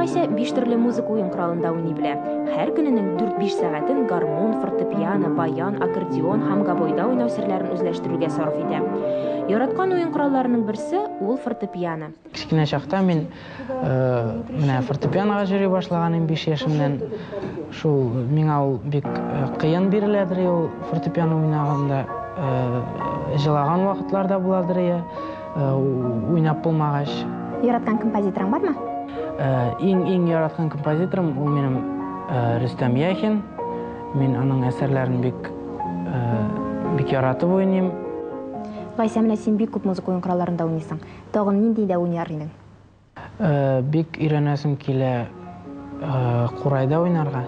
Гайсә биш төрле музыка уен коралында уйный белә. Һәр көненең дүрт-биш сәгатен гармун, фортепиано, баян, аккордеон һәм гобойда уйнау серләрен үзләштерүгә сарыф итә. Яраткан уен коралларының берсе, ул фортепиано. Кечкенә чакта мин менә фортепианога йөри башлаган идем 5 яшемнән. Шул миңа ул бик кыен биреләдер ул фортепиано уйнаганда. Җылаган вакытлар да буладыр я. Уйнап булмагач. Яраткан композиторың бармы? Иң-иң яраткан композиторым ул минем Рөстәм Яхин. Мин аның әсәрләрен бик бик яратып уйныйм. Гайсә, менә син бик күп музыка уен коралларында уйныйсың. Тагын ниндидә уйнар идең? Бик өйрәнәсем килә курайда уйнарга.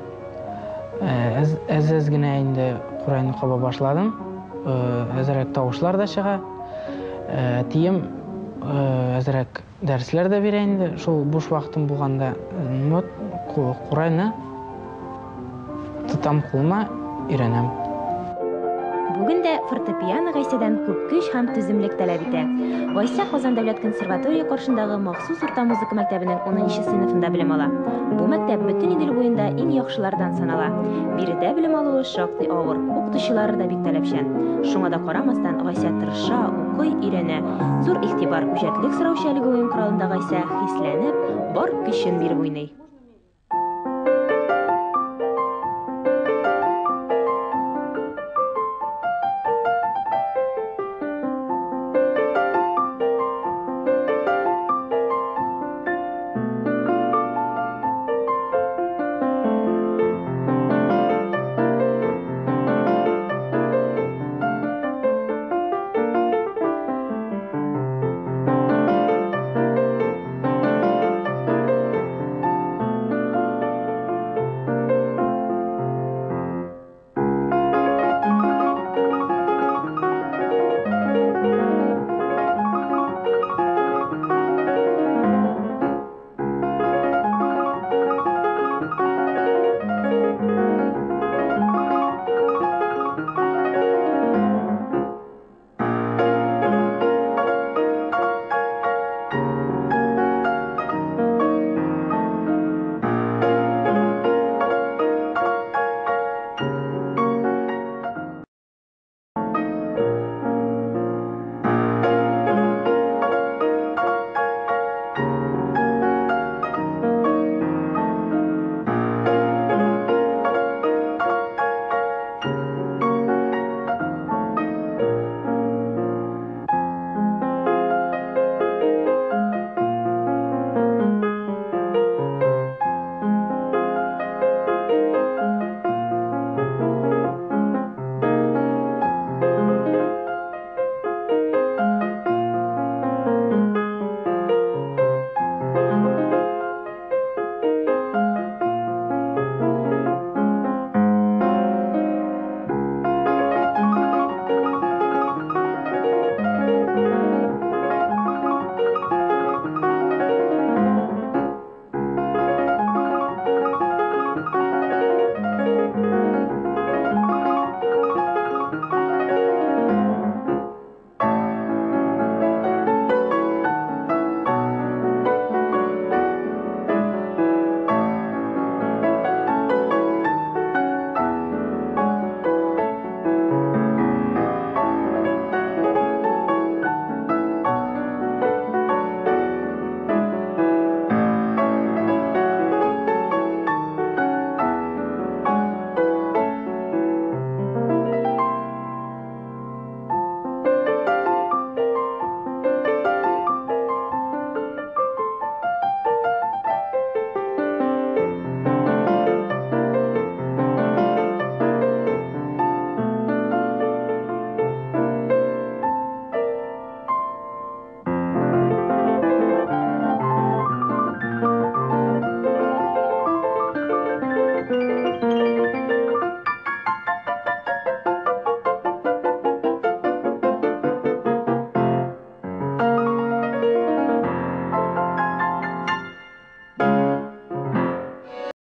Әз-әз генә инде курайны каба башладым. Әзрәк тавышлар да чыга. Әтием әзрәк дәресләр дә бирә инде. Шул буш вакытым булганда, вот курайны Тотам кулыма, өйрәнәм. Бүген дә фортепиано Гайсәдән күп көч һәм түземлек таләп итә. Гайсә Казан дәүләт консерватория каршындагы махсус урта музыка мәктәбенең унынчы сыйныфында белем ала. Бу мәктәп бөтен Идел буенда иң яхшылардан санала. Биредә белем алуы шактый авыр, укытучылары да бик таләпчән. Шуңа да карамастан, Гайсә тырыша, укый, өйрәнә. Зур игътибар, үҗәтлек сораучы әлеге уен коралында Гайсә хисләнеп, бар көчен биреп уйный.